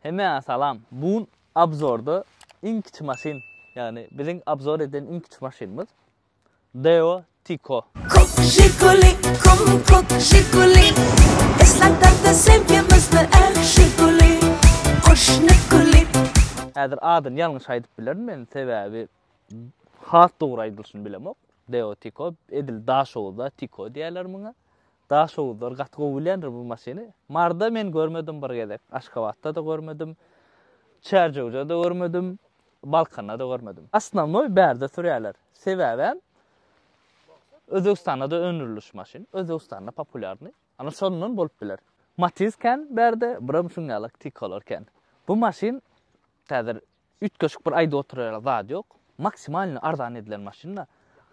Hemmäňe salam. Bu gün obzorda iň kiçi maşyn, ýagny biziň obzor eden iň kiçi maşynymyz Daewoo Tico. Kok Žiguli, kom kok Žiguli Eslatlarda sevgimizdi eh Žiguli Goşny güli. Häzir adyny ýalňyş aýdyp bilerin men, sebäbi has dogry aýdylyşyny bilemok. Daewoo Tico, edil Daşoguzda Tico diýýärler muňa. Daşoguzlar gaty gowy bilýändir bu maşyny. Maryda men görmedim bir gezek. Aşgabatda-da görmedim. Çärjewde-de görmedim. Balkanda-da görmedim. Osnownoý bärde sürýärler. Sebäbem Özbegistanda-da öndürildi şu maşyn. Özbegistanda populýarnyý. Ana şondan bolup biler. Matiz kän bärde, biram şuň ýalak Tikolar kän. Bu maşyn häzir Üýtgeşik bir aýdyp oturar ýaly zady ýok. Maksimalny arzan edilen maşyn-da.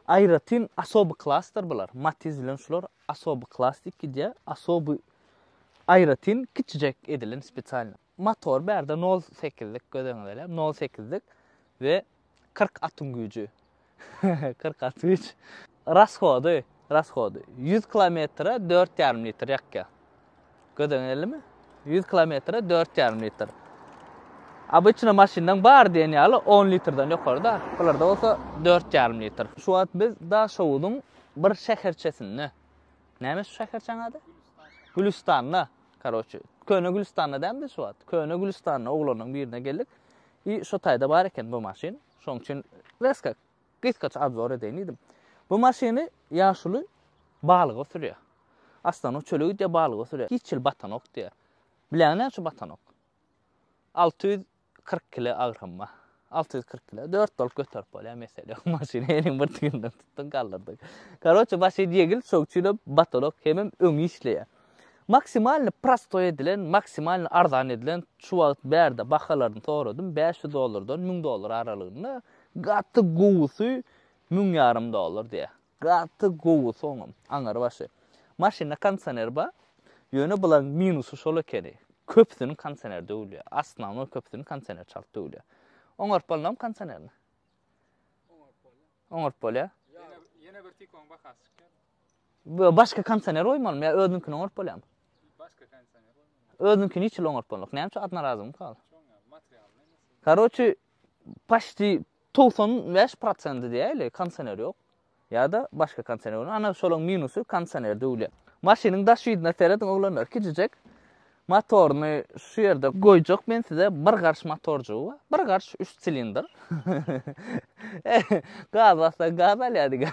Aýratyn osoby klasdyr bular. Matiz bilen şular osoby klas diýip gidýär. Osoby aýratyn kiçijek edilen spesialny. Motor bärde nol sekizlik göz öňüňize alýan. Nol sekizlik we 40 atyň güýji. 40 at güýç. Rashody, rashody 100 kilometre 4,5 litr ýakýar. Göz öňüne geldimi? 100 kilometre 4,5 litr. Obyçny maşyndan bar diýen ýaly 10 litrden ýokarda, bularda bolsa 4,5 litr. Şu wagt biz Daşoguzyň bir şäherçesinde. Näme şu şäherçäň ady? Gülüstanda. Karoçe, Köne Gülüstanda däl biz şu wagt. Köne Gülüstanda oglanlaryň birine geldik. I şo taýda bar eken bu maşyn. Şoň üçin reska gysgaça obzor edeýin diýdim. Bu maşyny ýaşuly balyga sürýär. Aslanyň çöle gidýär balyga sürýär. Hiç ýyl batanok diýýär. Bileňmi näme üçin batanok? 640 kile agram bar. 640 kile. 4 bolup göterip bolýar mesele ýok. Maşyny eliň bir tiginden tutduň galdyrdyň. Karoçe maşyn ýeňil şoň üçinem batanok hemem öňi işleýär. Maksimalny prostoý edilen, maksimalny arzan edilen şu wagt bärde bahalaryny soradym 500 dollardan 1000 dollar aralygynda. Gaty gowusy müň ýarym dollar diýýär. Gaty gowusy oňam, aňary başy. Maşynda kondisioner bar. Ýöne bularyň minusy şol ekeni. Köpüsiniň kondisioneri döwülýär. Osnownoý köpüsiniň kondisioneri çalt döwülýär. Oňaryp bolnamy kondisionerini? Oňaryp bolýar. Oňaryp bolýar. Ýene, ýene bir tikoň bahasy çykýar. Başga kondisioner goýmalymy ýa özüniňkini oňaryp bolýarmy? Başga kondisioner goýmaly. Özüniňkini hiç hili oňaryp bolmok. Näme üçin odnorazowmy kal? Materialy nemesi. Karoçi, paçti 95 prosendi diýäýli, kondisioner ýok. Ýa-da başga kondisioner ýok. Ana şolaň minusy kondisioner döwülýär. Maşynyň daş ýüzüne serediň oglanlar, kiçijek. Motoryny şu ýerde goýjak men size bir garş motorjygy bar. Bir garş 3 silindr. Gaz bassaň gaz alýar diňe.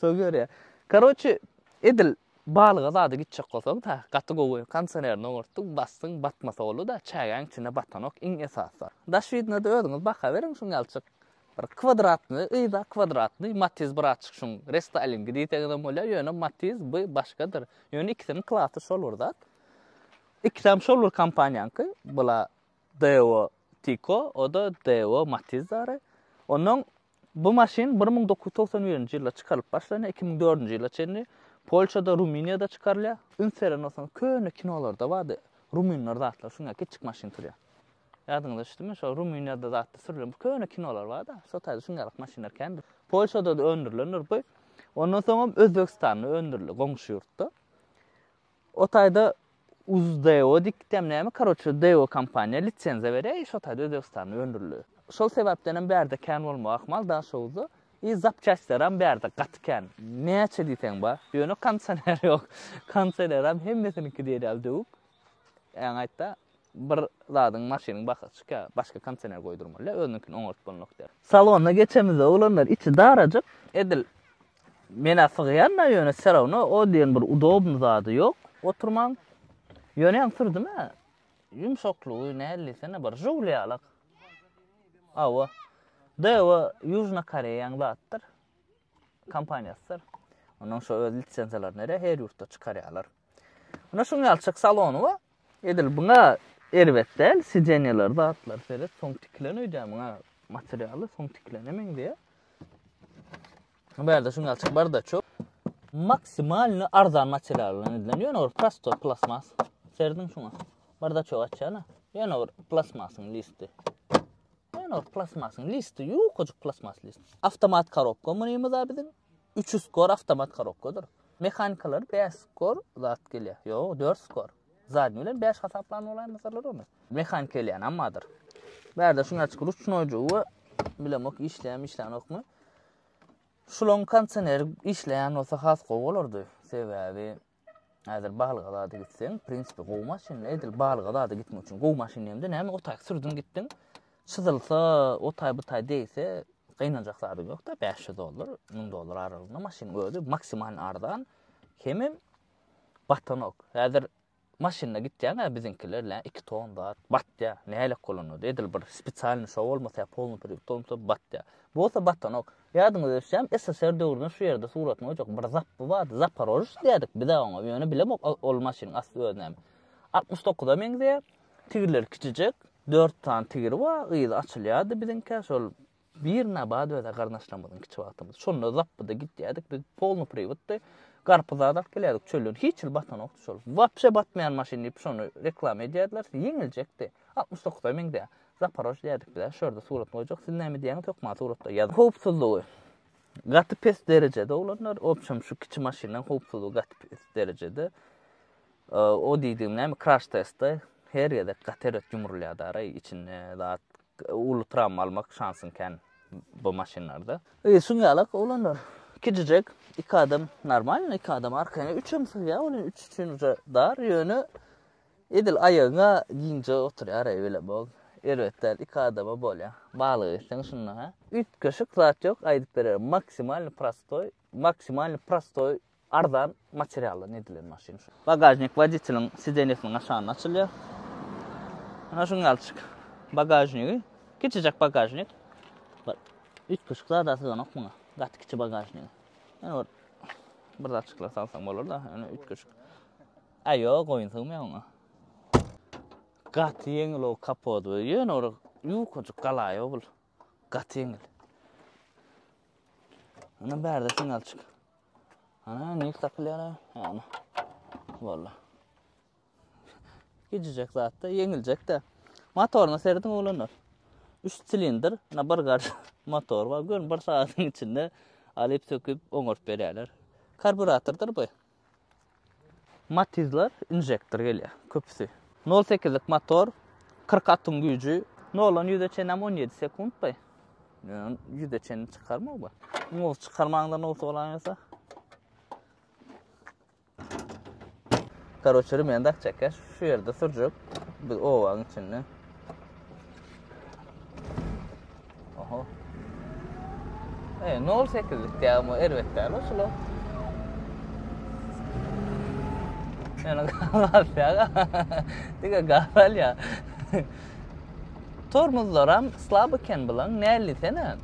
Soň görýär. Karoçi, edil Balyga zada gitjek bolsaň-da, gaty gowy kondisionerini oňartdyň, basdyň, batmasa boldy-da, çägäň içinde batanok, iň esasy. Daş widine-de özüňiz baha beriň şuň ýalyçyk bir kwadratny, yza kwadratny Matiz bratçyk şuň restaýlingi diýseňizem bolýar, ýöne Matiz bu başgadyr. Ýöne ikisiniň klasy şol bir zat. Ikisem şol bir kompaniýaňky, bula Daewoo Tico, o-da Daewoo Matiz dary. Onnoň Bu maşyn 1991-nji ýylda çykarylyp başlanýar, 2004-nji ýyla çenli Polşada, Rumyniýada çykarylýar. Üns beren bolsaňyz, köne kinolarda bardy, rumynlar zatlar şuňa kiçjik maşyn sürýär. Ýadyňyza düşdümi? Şo Rumyniýada zatda sürülen bu köne kinolar bar-da, şo taýda şuň ýaly maşynlar kändir. Polşada-da öndürilendir bu. Ondan soňam Özbegistanda öndürildi, goňşy ýurtda. O taýda UzDO dikdem näme karoçe DO kompaniýa lisenziýa berýär i şo taýda Özbegistanda öndürildi. Şol sebäpdenem bärde kän bolmagy ahmal Daşoguzda i zapçastlaram bärde gaty kän. Näçe diýseň bar. Ýöne kondisioner ýok. Kondisioneram hemmesiniňki diýen ýaly döwük. Ýaňy aýtda bir zadyň maşynyň bahasy çykýar. Başga kondisioner goýdurmaly däl, özüniňkini oňaryp bolnok diýýär. Salona geçemizde oglanlar içi darajyk edil Menä sygýan-da ýöne wse rawno o diýen bir udobny zady ýok oturmaň. Ýöne ýaňy sürdüm-ä. Ýumşaklygy näl diýsene bir Žiguli ýalak. Hawa. Daewoo Ýužna Koreýaň zatdyr. Kompaniýasydyr. Onuň şo öz lisenziýalaryny berýär, her ýurtda çykarýarlar. Muna şuň ýalyçyk salony bar. Edil buňa erbet däl, sidenýalar zatlar seret, soň tikilen öýdýän muňa materialy soň tikilene meňzeýär. Bu ýerde şuň ýaly bardaçok. Maksimalny arzan material bilen edilen. Ýöne bir prostoý plasmas. Serediň şuňa. Bardaçok açýan-a. Ýöne bir plasmasyň listi. Ýöne bir plasmasyň listi, ýukajyk plasmas list. Avtomat korobka munymyz biziň. 3 skor avtomat korobkadyr. Mehanikalary 5 skor zat gelýär. Ýok, 4 skor. Zadnýi bilen 5 hasaplan bolaýmasalar ony. Mehanik gelýän bardyr. Bärde şuň açyk ruçnoýjygy we bilemok işleýärmi işlänokmy. Şulaň kondisioneri işleýän bolsa has gowy bolardy. Sebäbi häzir balyga zada gitseň, prinsipi gowy maşyn, edil balyga zada gitmek üçin gowy maşyn diýemde näme otaý sürdüň gitdiň. Çyzylsa, otaý butaý degse gynanjak zadyň ýok-da, 500 dollar, 1000 dollar aralygynda maşynyň özi maksimal arzan. Hemem batanok. Häzir Maşynda gitýäň-ä biziňkiler lä 2 ton zat batýa. Nälek bolanda-da edil bir spesialnyý şo bolmasa ýa polny priwod bolmasa batýa. Bu bolsa batanok. Ýadyňyza düşýämi SSR döwründe şu ýerde suratyny goýjak bir zapby bardy. Zaporožec diýýärdik biz-ä oňa. Ýöne bilemok ol maşynyň asly özi näme. 69-a meňzeýär. Tigirleri kiçijek. 4 sany tigiri bar. Yzy açylýardy biziňkä şol Birine bady öde garyndaşlarymyzyň kiçi wagtymyz. Şonda zapbyda gitýärdik biz polny priwoddy. Garpyz zat alyp gelýärdik çölden. Hiç hili batanokdy şol. Wapşe batmaýan maşyn diýip şony reklama edýärdiler. Ýeňiljekdi. 69-a meňzeýär. Zaporoj diýerdik biz. Şu ýerde suratyny goýjak. Siz näme diýýäňiz hökman suratda ýazyň. Howpsuzlygy gaty pes derejede oglanlar. Obşem şu kiçi maşynlaryň howpsuzlygy gaty pes derejede. O diýdigim näme kraş testde her gezek gaty erbet ýumrulýar daraý içinde zat uly trawma almak şansyň kän bu maşynlarda. E, şuň ýalak oglanlar. Kiçijek, iki adam normalno, iki adam arkaýyn, üçem sygýar, ol üç üçin uje dar, ýöne edil aýagyňa giňje oturýar eý bile bol. Erbet däl, iki adama bolýar. Balyk etseň şunda ha. Üýtgeşik zat ýok, aýdyp bererin. Maksimalny prostoý, maksimalny prostoý Arzan materialdan edilen maşyn şu. Bagažnik woditeliň sidenýesiniň aşagynda açylýar. Ana şuň ýalyçyk bagažnigi. Kiçijek bagažnik. Bir üýtgeşik zat syganok muňa. Gaty kiçi bagažnigi. Ýöne bir bir zatçyklar salsaň bolar-da, ýöne üýtgeşik. Aý ýok, goýun sygmaýar oňa. Gaty ýeňil o kapot. Ýöne bir ýukajyk galaýa bul. Gaty ýeňil. Ana bärde siňalçyk. Ana nik tapylýar. Ana. Walla. Gijijek zatda, ýeňiljek-de. Motoryna serediň oglanlar. 3 silindr, ana bir gar motor bar. Gör bir sagatyň içinde alyp söküp oňaryp berýärler. Karburatordyr bu. Matizler injektor gelýär köpüsi. Nol sekizlik motor, 40 atyň güýji, noldan ýüze çenlem 17 sekunt by. Ýöne ýüze çenli çykarma bu. Nol çykarmaňda nolsa bolaýmasa. Karoçe remen dakjak ya şu ýerde sürjek. Biz obaň içinde. Oho. E, 0.8-lik diýýär, bu erbet däl o şular. Ýöne gaz alýar. Diňe gaz alýar. Tormozlaram slab eken bulan, nälisene.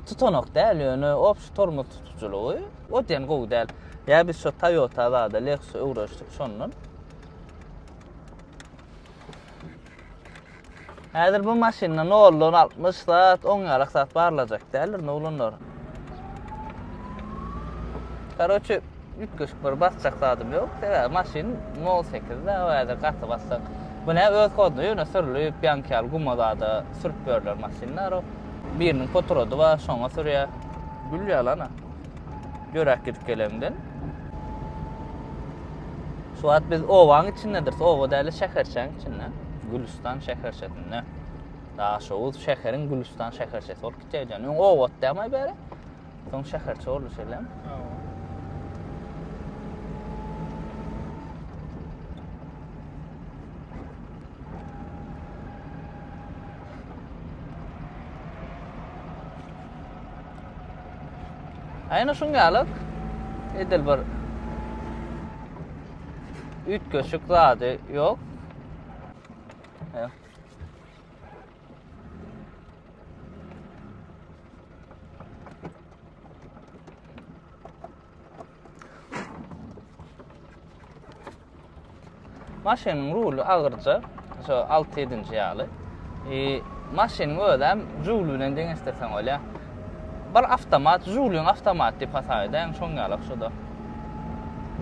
Tutanok däl, ýöne obşi tormoz tutujylygy o diýen gowy däl. Ýa biz şo Toyota zada Lexus öwrenişdik şondan. Häzir bu maşynda noldan 60 saat, 10 ýalak saat barlajak däldir oglanlar. Karoçe, üýtgeşik bir basjak zadym ýok. Sebäbi maşyn 0.8 da, o häzir gaty bassak. Bu ne öz hoduna ýöne sürülip, ýaňky ýaly guma zada sürüp berler maşynlar o. Biriniň poturady bar, şoňa sürýär. Gül ýaly ana. Ýöräp gidip gelemden. Şu wagt biz obaň içindedir. Oba däl, şäherçäň içinde. Gülüstan şäherçesinde. Daşoguz şäheriň Gülüstan şäherçesi bolup gitýär. Öň oba dämi bäri? Soň şäherçe boldy şeýle. Aýna şuň ýaly edil bir üýtgeşik zady ýok. Maşynyň ruly agyrja, şo 6-7-nji ýaly. E, maşynyň özem Žiguli bilen deňeşdirseň bolýar. Bir awtomat, Žiguliň awtomat diýip hasap edäýiň, şoň ýalak şo-da.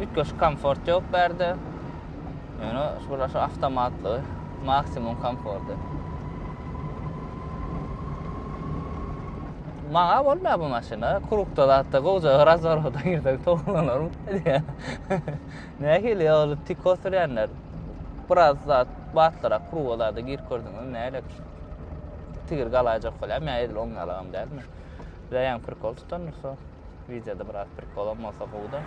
Üýtgeşik komfort ýok bärde. Ýöne şu bir şu awtomatlygy, maksimum komforty. Maňa bolmaýar bu maşyna. Krukda zatda gowja razworota girseň towlanarmy diýýär. Nähili ol tiko sürýänler? Biraz zat batlyrak kruga zada girip gördüňiz näle tigir galaýjak bolýar. Men edil oň ýalagam dälmi? Bize ýaňy prikol tutan bolsa, wideoda biraz prikolam bolsa gowuda.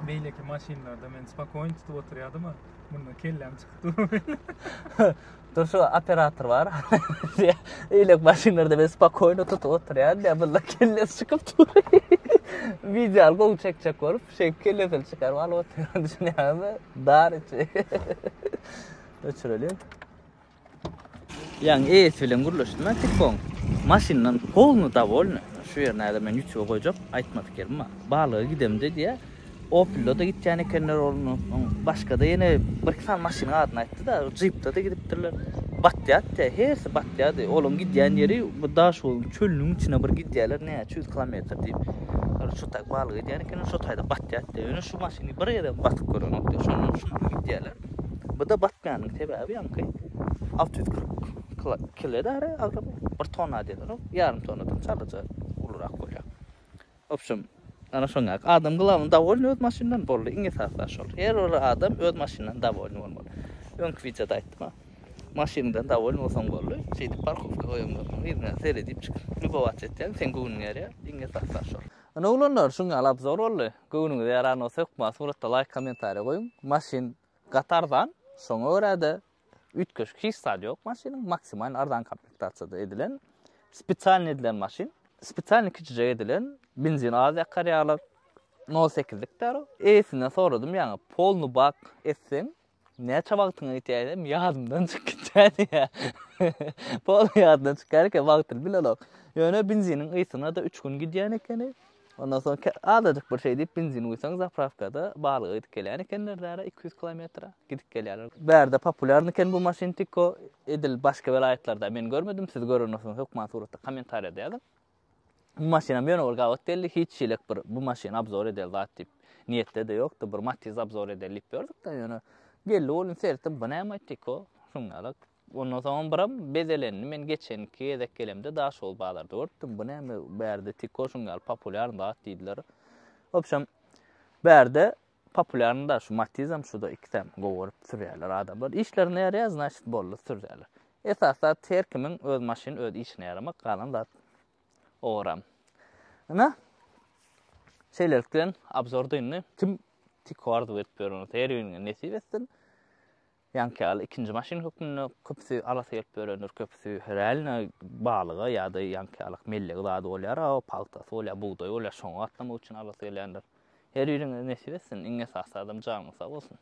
Beýleki maşynlarda men spokojny tutup oturýardym, munda kelläm çykyp dur. Dur şu operator bar. Eýlek maşynlarda men spokojno tutup oturýan diýä, bunda kellesi çykyp dur. Wideony gowy çekjek bolup, şeýdip kellesini çykaryp alyp otyryn düşünýäňizmi? Dar içi. Öçüreliň. Ýaňy eýesi bilen gürleşdim men Tikon. Maşyndan polny dowolny. Şu ýerini häzir men ýutuba goýjak, aýtmadyk ýerim bar. Balyga gidemde diýä, Opel-de gitýän ekenler ol. Başga-da ýene bir-iki sany maşynyň adyny aýtdy-da, Jeep-de-de gidipdirler. Batýardy diýä, hersi batýardy. Olaryň gidýän ýeri bu Daşoguz çölüniň içine bir gidýärler, näçe ýüz kilometr diýip. Olar şo taý balyk edýän ekenler, şo taýda batýardy diýä. Ýöne şu maşyny bir gezegem batyp görenok diýä. Şondan şunda gidýärler. Bu-da batmaýanyň sebäbi ýaňky 640 kile däri agramy. Bir tonna diýenok, ýarym tonnadan çalaja ulurak bolýar. Wobşem, ana şoňňak. Adam glawny dowolny öz maşyndan boldy. Iň esasy zat şol. Her bir adam öz maşyndan dowolny bolmaly. Öňki wideoda aýtdym-a. Maşynyňdan dowolny bolsaň boldy. Şeýdip parkowka goýaňdan soň yzyňa seredip çykyp, lýubowaç etýäň, seň göwnüň ýarýar. Iň esasy zat şol. Ine oglanlar, şuň ýaly obzor boldy. Göwnüňize ýaran bolsa hökman suratda laýk kommentariýa goýuň. Maşyn gaty arzan, şoňa görä-de üýtgeşik hiç zady ýok maşynyň, maksimal arzan komplektasiýada edilen, spesialny edilen maşyn. Spesialny kiçijek edilen, benzin az ýakar ýaly nol sekizlik däl o. Eýesinden soradym ýaňy polny bak etseň näçe wagtyňa gitýär diýsem ýadymdan çykyp gitýär diýýär. Polny ýadyndan çykýar eken wagtyny bilenok. Ýöne benziniň ysyna-da üç gün gidýän ekeni. Ondan soň azajyk bir şey diýip benzin guýsaň zaprawkada balyga gidip gelýän ekenler däre 200 kilometre gidip gelýärler. Bärde populýarny eken bu maşyn Tiko edil başga welaýatlarda men görmedim siz gören bolsaňyz hökman suratda kommentariýada ýazyň. Bu maşynam ýöne bir gabat geldi hiç şeýlek bir bu maşyny obzor edeli zat diýip niýetde-de ýokdy bir Matiz obzor edeli diýip ýördük-de ýöne geldi welin seretdim bu näme Tiko şuňňalak Ondan soňam biram bezelenini men geçenki gezek gelemde Daşoguz bazarda görüpdim. Bu näme bärde tiko şuň ýaly populýarny zat diýdiler. Wobşem bärde populýarny da şu Matizam şuda ikisem gowy görüp sürýärler adamlar. Işlerine ýaraýar znaçit boldy sürýärler. Esasy zat her kimiň öz maşyny öz işine ýaramak galan zat oram. Ine şeýlelik bilen obzor dyndy. Kim tiko arzuw edip ýören bolsa her biriňe nesip etsin. Ýaňky ýaly ikinji maşyn hökmünde köpüsi alasy gelip ýörendir, köpüsi realno balyga ýa-da ýaňky ýaly mellegi zady bolýar, a pagtasy bolýar, bugdaýy bolýar, şoňa gatnamak üçin alasy gelýändir. Her biriňize nesip etsin, iň esasy adam janyňyz sag bolsun.